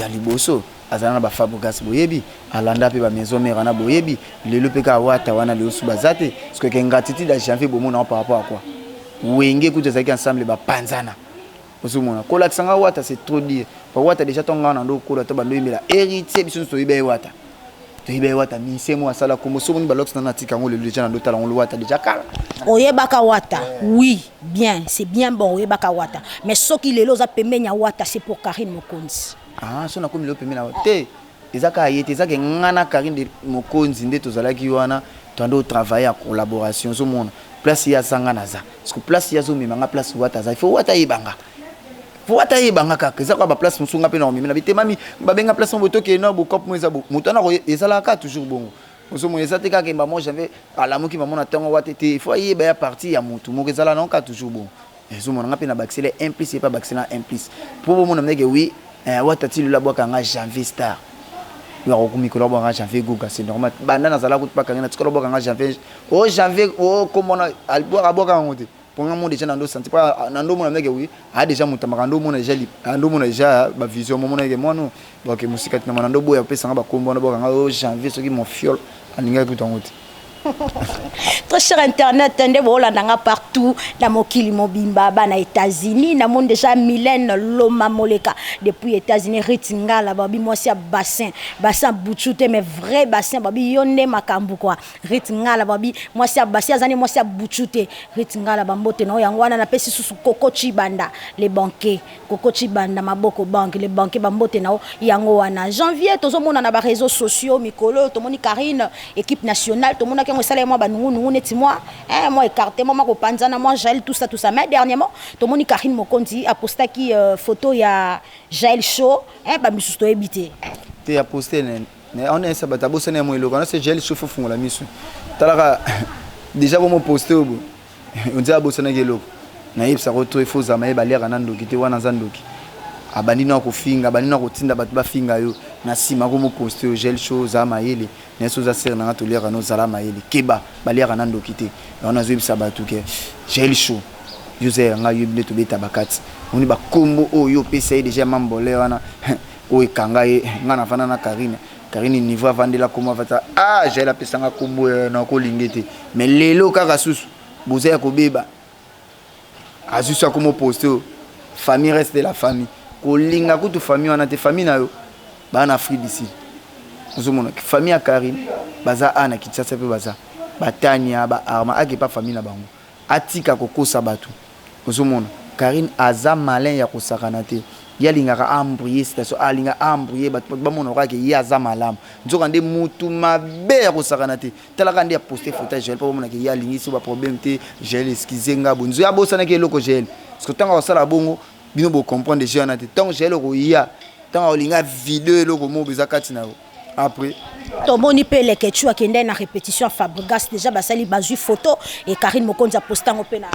ya liboso azala na bafabrigas, boyebi alanda mpe bamaison mare wana, boyebi lelo mpe kaka wata wana lelo su baza te, parce que ingratitude ya Janvier bomona par rapport à quoi? Wenge kutu ezalaki ensemble, bapanzana. Ozomona kolakisa nga wata, c'est trop dire. Pa wata déjà ntongo nga na ndo okola to bando oyembela Héritier, biso nyonso toyeba ye wata, toyeba ye wata misemo asala kombo. So omoni balox nana atika yango lelo déjà na ndo tala yango wata déjà kala. Oyebaka wata, oui, bien, c'est bien bon, oyebaka wata, mais soki lelo oza pembeni ya wata, c'est pour Karine Mokonzi. Ah, so nakomi lelo pembeni na te, eza kaka ye te, eza ke nga na Karine de Mokonzi nde tozalaki wana, toando otravaille ya collaboration. Ozomona place ye aza, nga naza, parce que place ye azomema nga, place wata aza, il faut wata ayebanga, faut wata ayebanga kaka. Eza kaka baplace mosusu nga mpe na komema na bitemami babenga place mo boye, tokende na bokop mo eza moto wana, ezalaka toujours bongo. Ozomona eza te kaka mamo Janvier alamuki mamo na ntongo wate te, il faut ayeba ya parti ya motu moko, ezala nango kaka toujours bongo. Ezomona nga mpe na bakisele 1 plus, ye mpe abakisela 1 plus, mpo bomona ndenge oui wata ti lelo abwaka nga Janvier star, yo mikolo abwaka nga Janvier Goga, c'est normal. Banda nazala kutu bakangi na tikala abwaka nga Janvier o Janvier o komona abwaka yango te, mpo nga mo déjà nando santi, mpo nando omona ndenge oui aya déjà moto amaka, ando omona déjà, ando omona déjà bavision momona eke mwana boke mosika tina mwana ndo boya opesanga bakombo wana bwaka nga o Janvier soki mon fiole alingaki kutu yango te. Très cher internet, nde boolanda nga partout na mokili mobimba, bana États-Unis, namoni déjà Mylène Loma Moleka depuis États-Unis, Rit Ngala, babi mwasi ya bassin, bassin butu te mais vrai bassin, babi yo nde makambo quoi. Rit Ngala, babi mwasi ya bassin, aza nde mwasi ya butu te. Rit Ngala, bambote na oyo yango wana. Napesi susu Koko Chibanda le banquet, Koko Chibanda maboko banque le banquet, bambote na yo yango wana. Janvier, tozomona na baréseaux sociaux mikolo oyo, tomoni Karine, équipe nationale, tomonaki yango esala ye mwa banungunungu neti mwa mwa écartement, mwa kopanzana, mwa jael, tout ça, tout ça. Mais dernièrement tomoni Karine Mokonzi apostaki photo ya Jael Show, hein, ba misusu toyebi te. Te aposte na on est bato abosani ya mo eloko wana se Jael Show fo fungola miso. Talaka déjà bomo poste obo. On dirait abosanaki eloko. Nayebisaka to il faut zama ye baliaka na ndoki te wana aza ndoki. Abandi na kofinga, abandi na kotinda bato bafinga yo. Na nsima komo poste yo Jael Show za mayele. Na so za sere nanga toliaka no zala mayele. Keba baliaka na ndoki te. Yango nazoyebisa bato ke Jael Show yo za yanga yo nde tobeta bakati. Omoni bakombo oyo opesa ye déjà mambole wana oyo ekanga ye nga navanda na Karine. Karine niveau avandela kombo avata ah Jael apesanga kombo na kolinge te. Mais lelo kaka susu boza ya kobeba. Azwi so akomo poste oyo famille reste de la famille. Kolinga kutu famille wana te, famille na yo baa na Afrique du Sud. Ozomona famille ya Karine baza a na Kinshasa mpe baza batania ba arma akepa famille na bango atika kokosa bato. Ozomona Karine aza malin ya kosakana te. Ye alingaka embrouiller situation, alinga embrouiller bato bamona kaka ke ye aza malamu. Nzoka nde mutu mabe ya kosakana te. Talaka nde aposte photo ya Jael mpo bamona ke ye alingi so ba problème te. Jael excuse nga bo nzoya abosanaki eloko Jael. Parce que ntango akosala bongo bino bo comprendre jeu wana te. Ntango Jael okoya, ntango olinga video eloko moko eza kati na yo. Après tomoni mpe Leketchou akendaki na répétition ya Fabregas déjà basali bazwi photo et Karine Mokonzi aposte yango mpe na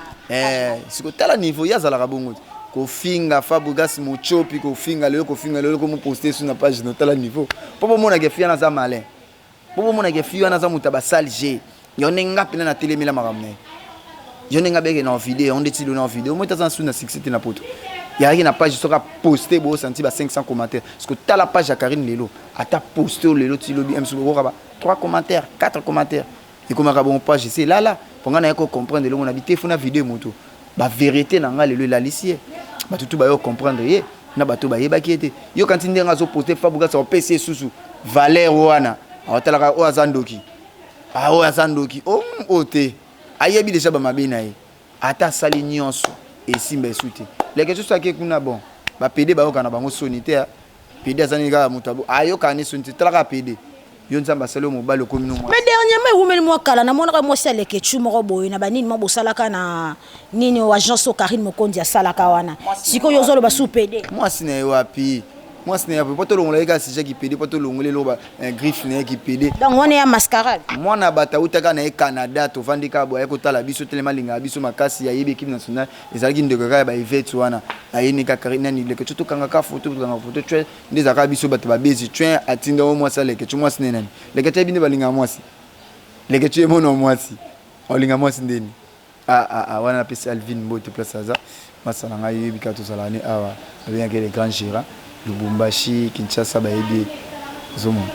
siko tala niveau ye azalaka bongo te. Kofinga Fabregas mochopi, kofinga lelo, kofinga lelo, komoposte su na page no tala niveau. Mpo bomonaka fille wana aza malin. Mpo bomonaka fille wana aza moto ya basale g. Yo nde nga mpena natelemela makambo na ye. Yo nde nga beke na video, yo nde ti lelo na video. Moi taza su na succès te na poto. Yazalaki na page soki aposte bo senti ba 500 commentaires. Parce que tala page ya Karine lelo, ata poste lelo ti lobi MC bokoka ba 3 commentaires, 4 commentaires. Ekomaka bon page c'est là là. Mpo nga naye ko comprendre elongo na bi te funa video moto. Ba vérité na nga lelo elalisi ye. Bato tu bayo comprendre ye na bato bayebaki ye te. Yo kanti ndenge azo poste Fabregas opesi ye susu valeur wana. Aotalaka oyo aza ndoki. Ah oyo aza ndoki. Oh oyo te. Ayebi déjà ba mabe na ye. Ata asali nyonso esimba esu te. Leke soso ake kuna bon. Ba PD bayoka na bango soni te. PD aza nini kaka moto abo ayoka ni soni te. Talaka PD. Yo nzambe asali yo mobali okomi no mwasi. Mais dernièrement ewumeli mwa kala namonaka mwasi ya Leketchou moko boye na banini mwa bosalaka na nini o agence o Karine Mokonzi asalaka wana. Sikoyo ozoloba su PD. Mwasi na ye wapi? Mwasi na ye wapi? Po tolongola ye kaka sujet ki PD, po tolongola eloko ba griffe na ye ki PD. Donc wana ya mascarade. Mwana bato awutaka na ye Canada, tovandi kaka boye aye kotala biso telema alingaka biso makasi, ayebi équipe nationale ezalaki ndeko kaka ya ba Yvette wana. Ayeni kaka Karine nani Leketchou tokanga kaka photo, tokanga photo tue nde ezalaka biso bato babezi tue atinda o mwasi ya Leketchou mwasi ne nani? Leketchou ayebi nde balingaka mwasi. Leketchou ye mona mwasi. Olinga mwasi ndeni? Ah ah ah wana napesi Alvin Mbote place aza masa na ngai yebi kaka tozalaka ne awa babengaki le grand gérant Lubumbashi Kinshasa bayebi ye ozomona.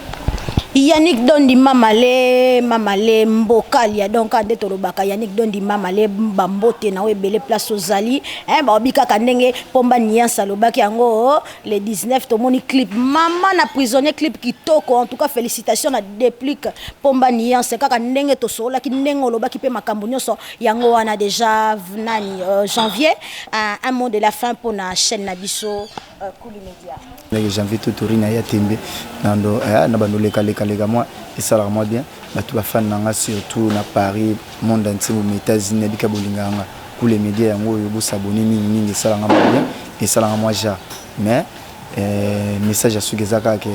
Yannick Dondi Mamale Mamale Mbokalia donc nde tolobaka Yannick Dondi Mamale bambote na ebele place ozali hein baobi kaka ndenge Pomba Niansa alobaki yango le 19 tomoni clip mama na prisonnier clip kitoko en tout cas félicitations na Deplick Pomba Niansa kaka ndenge tosololaki ndenge olobaki pe makambo nyonso yango wana déjà nani janvier un mot de la fin pour na chaîne na biso Kuli Media. Ndenge janvier totori na ya tembe nando na bando leka leka leka moi esalaka moi bien bato ba fan nanga surtout na Paris monde entier aux États-Unis nabika bolinga nga Kuli Media yango oyo bosabone mingi mingi esalanga moi bien esalanga moi ja mais message ya suki eza kaka ke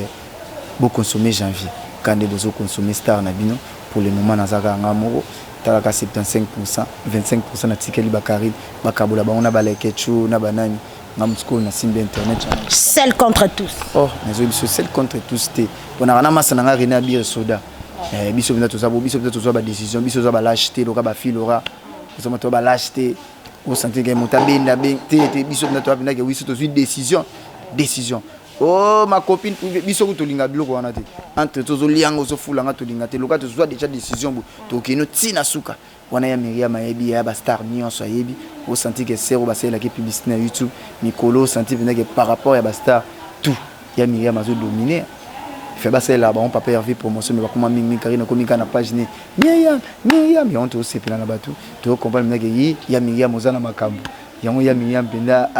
boconsommer janvier kande bozo consommer star na bino pour le moment naza kaka nga moko talaka 75% 25% natikeli ba Karine bakabola bango na baleketchu na banani nga mosikoyo nasimbi internet seul contre tous. Oh nazoyi biso seul contre tous te ponaka na masa na nga René Abir Soda biso mpenza toza bo biso mpenza tozwa ba décision biso toza ba lâche te loka ba filora tozoma toza ba lâche te osentir ke moto abenda te te biso mpenza toza mpenza ke biso tozwi décision décision. Oh ma copine biso ku tolinga biloko wana te entre tozolianga ozofulanga tolinga te loka tozwa déjà décision bo tokende ntina suka wana ya Miriam ayebi ya ba star nyonso ayebi osentir ke sero basalelaki publicité na YouTube mikolo osentir mpenza ke par rapport ya ba star tout ya Miriam azo dominer fait basalela bango papa Hervé promotion mais bakoma mingi mingi Karine akomi kaka na page ne Miriam Miriam yango tozosepela na bato tozocomprendre mpenza ke ye ya Miriam oza na makambo yango ya Miriam mpenza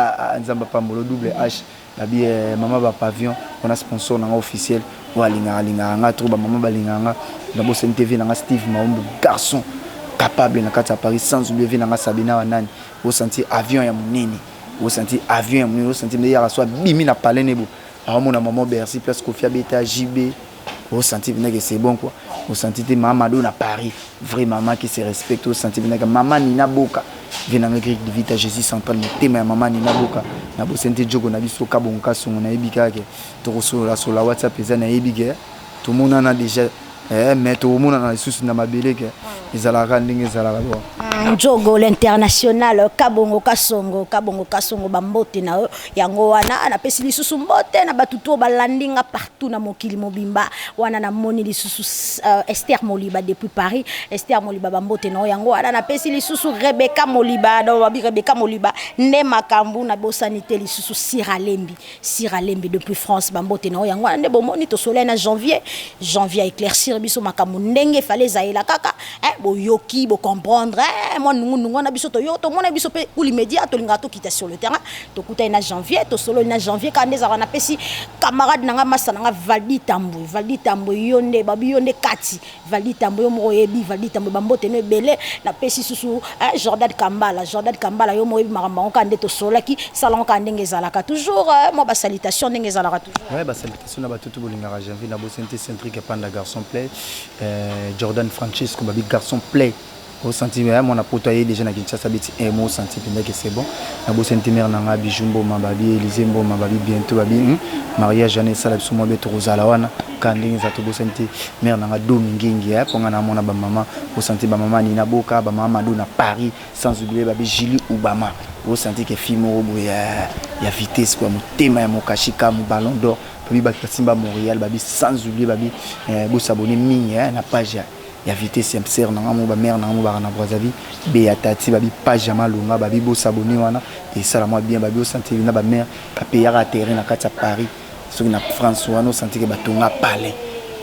nzambe apambolo double H babi mama ba pavillon wana sponsor nanga officiel oyo alingaka alingaka nga trop bamama balingaka nga na bosani TV nanga Steve Maombo garçon capable na kati ya Paris sans oublier vie nanga Sabina wa nani osentir avion ya monene. Osanti avion ya monene, osanti nde yaka so abimi na palais nebo aomona maman Bercy, place Kofi abeta JB. Osanti mpenza que c'est bon quoi. Osanti te mama Mado na Paris, vrai mama qui se respecte. Osanti mpenza que mama Nina Boka vie nanga Grec de Vita Jésus central, motema ya mama Nina Boka. Na bosani te jogo na biso Kabongo Kasongo, nayebi kaka ke tokosolola solola WhatsApp eza, nayebi ke tomonana déjà, mais tokomonana lisusu na mabele ke ezalaka ndenge ezalaka bon. Njogo l'international, Kabongo Kasongo, Kabongo Kasongo, bambote na yo yango wana. Napesi lisusu mbote na bato to balandi nga partout na mokili mobimba wana. Namoni lisusu Esther Moliba depuis Paris. Esther Moliba, bambote na yo yango wana. Napesi lisusu Rebecca Moliba, donc babi Rebecca Moliba nde makambo. Nabosani te lisusu Sira Lembi, Sira Lembi depuis France, bambote na yo yango wana. Nde bomoni tosolai na Janvier, Janvier éclaircir biso makambo ndenge efale ezayela kaka, boyoki, bocomprendre mwa nungunungu wana. Biso toyo tomona biso mpe Kuli Média, tolingaka tokita sur le terrain. Tokutani na Janvier, tosololi na Janvier kaka nde ezalaka. Napesi camarade na nga, masa na nga Valdi Tambwe, Valdi Tambwe, yo nde babi, yo nde kati Valdi Tambwe, yo moko oyebi. Valdi Tambwe, bambote no ebele. Napesi susu Jordan Kambala, Jordan Kambala, yo moko oyebi makambo yango kaka nde tosololaki. Salango kaka ndenge ezalaka toujours, mwa basalutation ndenge ezalaka toujours. Ouais, basalutation na bato to bolingaka Janvier. Na bosani te Centrique Panda, garçon play, Jordan Francesco, babi garçon play. Osenti mwana poto aye déjà na Kinshasa, beti mo osenti mpenza ke c'est bon. Nabosani te mare na nga Bijou Mboma, babi Élysée Mboma, babi bientôt, babi mariage wana esala biso mwa be, tokozala wana ka ndenge eza. Tobosani te mare na nga Domi Ngengi, mponga namona bamama. Osenti bamama Nina Boka, bamama Mado na Paris, sans oublier babi Julie Obama. Osenti ke fille moko boye ya vitesse quoi, motema ya Mokashi Kamu, ballon d'or, babi bato basimba Montréal, babi sans oublier babi bosabone mingi na page ya vitesse ya sere nanga mo, bamare nanga mo baka na Brazzaville, be tati, babi page ya malonga, babi bosabone wana esala mwa bien. Babi osanti na bamare bapeyaka terrain na kati ya Paris, soki na France wana, osanti ke batonga palais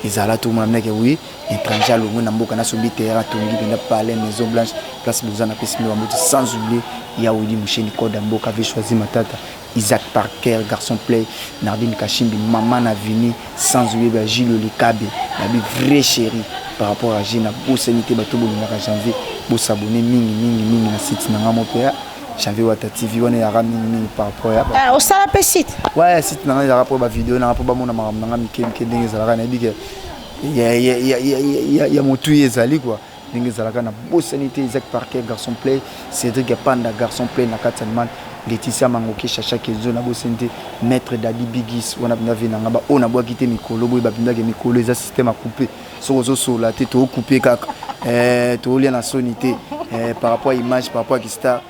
ezala tomona ndeke. Oui, étranger alongwe na mboka, nasombi terrain, atongi mpenza palais, Maison Blanche, place boza. Napesi mpe bambote, sans oublier ya Wili Musheni, code ya mboka, ave choisi Matata, Isaac Parker, garçon play, Nardine Kashimbi, mama na Vini, sans oublier ba Gilles Likabe, babi vrai chéri par rapport à Gina. Bosani te bato bolingaka Janvier, bosabone mingi mingi mingi na site na nga mo mpe Janvier Wata TV wana, eyaka mingi mingi par rapport ya Osala mpe site? Ouais, site na nga ezalaka mpo bavideo nanga, mpo bamona makambo nanga mike mike ndenge ezalaka. Nayebi ke ya motui ezali quoi, ndenge ezalaka. Na bosani te Isaac Parker, garçon play, Cédric Panda, garçon play na kati ya Allemagne, Laetitia Mangoke, Chacha Kenzo. Nabosani te maître Dadi Bigis wana mpenza vie nanga. Baoyo nabwaki te mikolo boye, bapindaki mikolo eza système ya coupe. Soki ozosola te, tocoupe kaka, tolia na soni te par rapport à image, par rapport à kistar.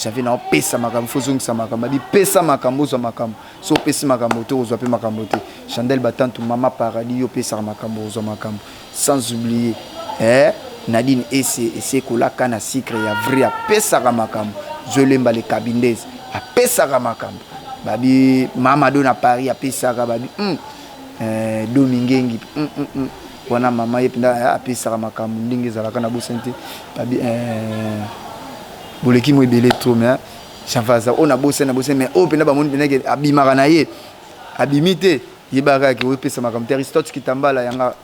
Janvier na opesa makambo, fo ozongisa makambo. Abi pesa makambo, ozwa makambo. So opesi makambo te, ozwa mpe makambo te. Chandel Batantu, mama Paradis, yo opesaka makambo, ozwa makambo. Sans oublier Nadine Ese ese ekolaka na sucre ya vrai, apesaka makambo. Zolemba le Kabindese apesaka makambo, babi Mamado na Paris apesaka, babi Domingengi Wana mama ye mpenza apesaka makambo ndenge ezalaka. Na bosani te babi boleki mo ebele trop, mais chanfaza oyo nabosani, nabosani, mais oyo mpenza bamoni mpenza ke abimaka na ye, abimi te, yebaka ke opesa makambo te. Aristote Kitambala yanga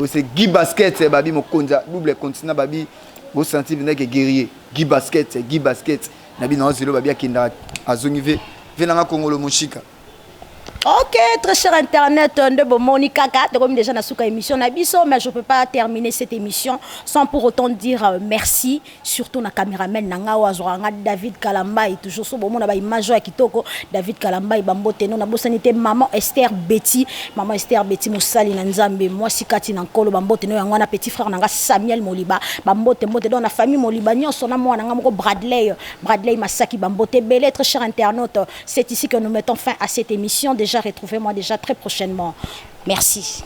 ose Guy Basket, babi mokonzi double continent, babi bosanti mpenza ke guerrier Guy Basket, Guy Basket na bino azelo, babi akendaka azongi ve ve nanga Kongolo Moshika. Ok, très cher internaute, nde bomoni kaka, comme déjà na suka émission na biso, mais je peux pas terminer cette émission sans pour autant dire merci, surtout na caméraman na nga azwaka David Kalambay, toujours so bomona ba image ya kitoko, David Kalambay, bambote no. Na bosani te maman Esther Betty, maman Esther Betty, mosali na Nzambe, mwasi kati na Nkolo, bambote no yango wana. Petit frère na nga Samuel Moliba, bambote mbote donc na famille Moliba nyonso, na mwana nga moko Bradley, Bradley Masaki, bambote ebele. Très cher internaute, c'est ici que nous mettons fin à cette émission. Déjà, retrouvez-moi déjà très prochainement. Merci.